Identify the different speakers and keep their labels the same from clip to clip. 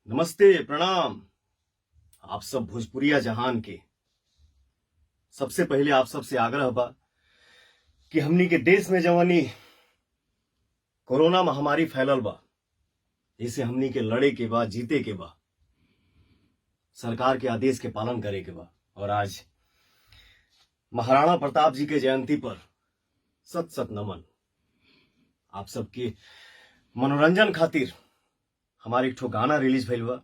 Speaker 1: नमस्ते, प्रणाम। आप सब भोजपुरिया जहान के सबसे पहले आप सबसे आग्रह बा कि हमनी के देश में जवानी कोरोना महामारी फैलल बा, इसे हमनी के लड़े के बा, जीते के बा, सरकार के आदेश के पालन करे के बा। और आज महाराणा प्रताप जी के जयंती पर सत सत नमन। आप सबके मनोरंजन खातिर हमारे एक ठो गाना रिलीज भइल बा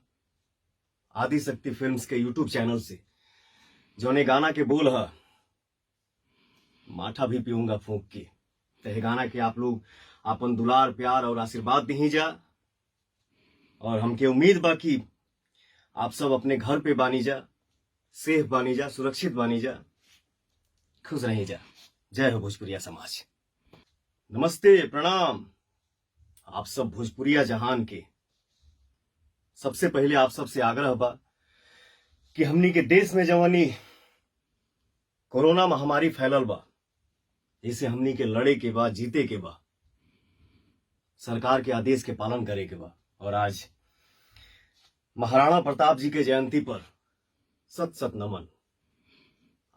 Speaker 1: आदि शक्ति फिल्म्स के यूट्यूब चैनल से, जौने गाना के बोल है माठा भी पीऊंगा फूंक के। तो गाना के आप लोग अपन दुलार, प्यार और आशीर्वाद दी जा और हमके उम्मीद बा कि आप सब अपने घर पे बानी जा, सेफ बानी जा, सुरक्षित बानी जा, खुश रही जा। जय हो भोजपुरिया समाज। नमस्ते, प्रणाम। आप सब भोजपुरिया जहान के सबसे पहले आप सबसे आग्रह बा कि हमनी के देश में जवानी कोरोना महामारी फैलल बा, इसे हमनी के लड़े के बा, जीते के बा, सरकार के आदेश के पालन करे के बा। और आज महाराणा प्रताप जी के जयंती पर सत सत नमन।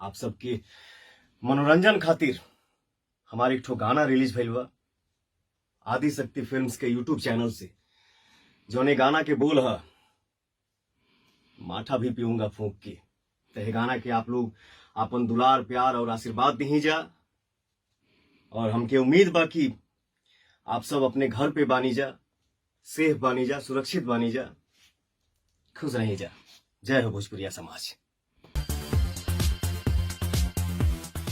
Speaker 1: आप सबके मनोरंजन खातिर हमारे एक ठो गाना रिलीज भइल बा आदि शक्ति फिल्म्स के यूट्यूब चैनल से, जौने गाना के बोल है माठा भी पीऊंगा फूंक के। तो गाना के आप लोग अपन दुलार, प्यार और आशीर्वाद दी जा और हमके उम्मीद बा कि आप सब अपने घर पे बानी जा, सेफ बानी जा, सुरक्षित बानी जा, खुश रही जा। जय हो भोजपुरिया समाज।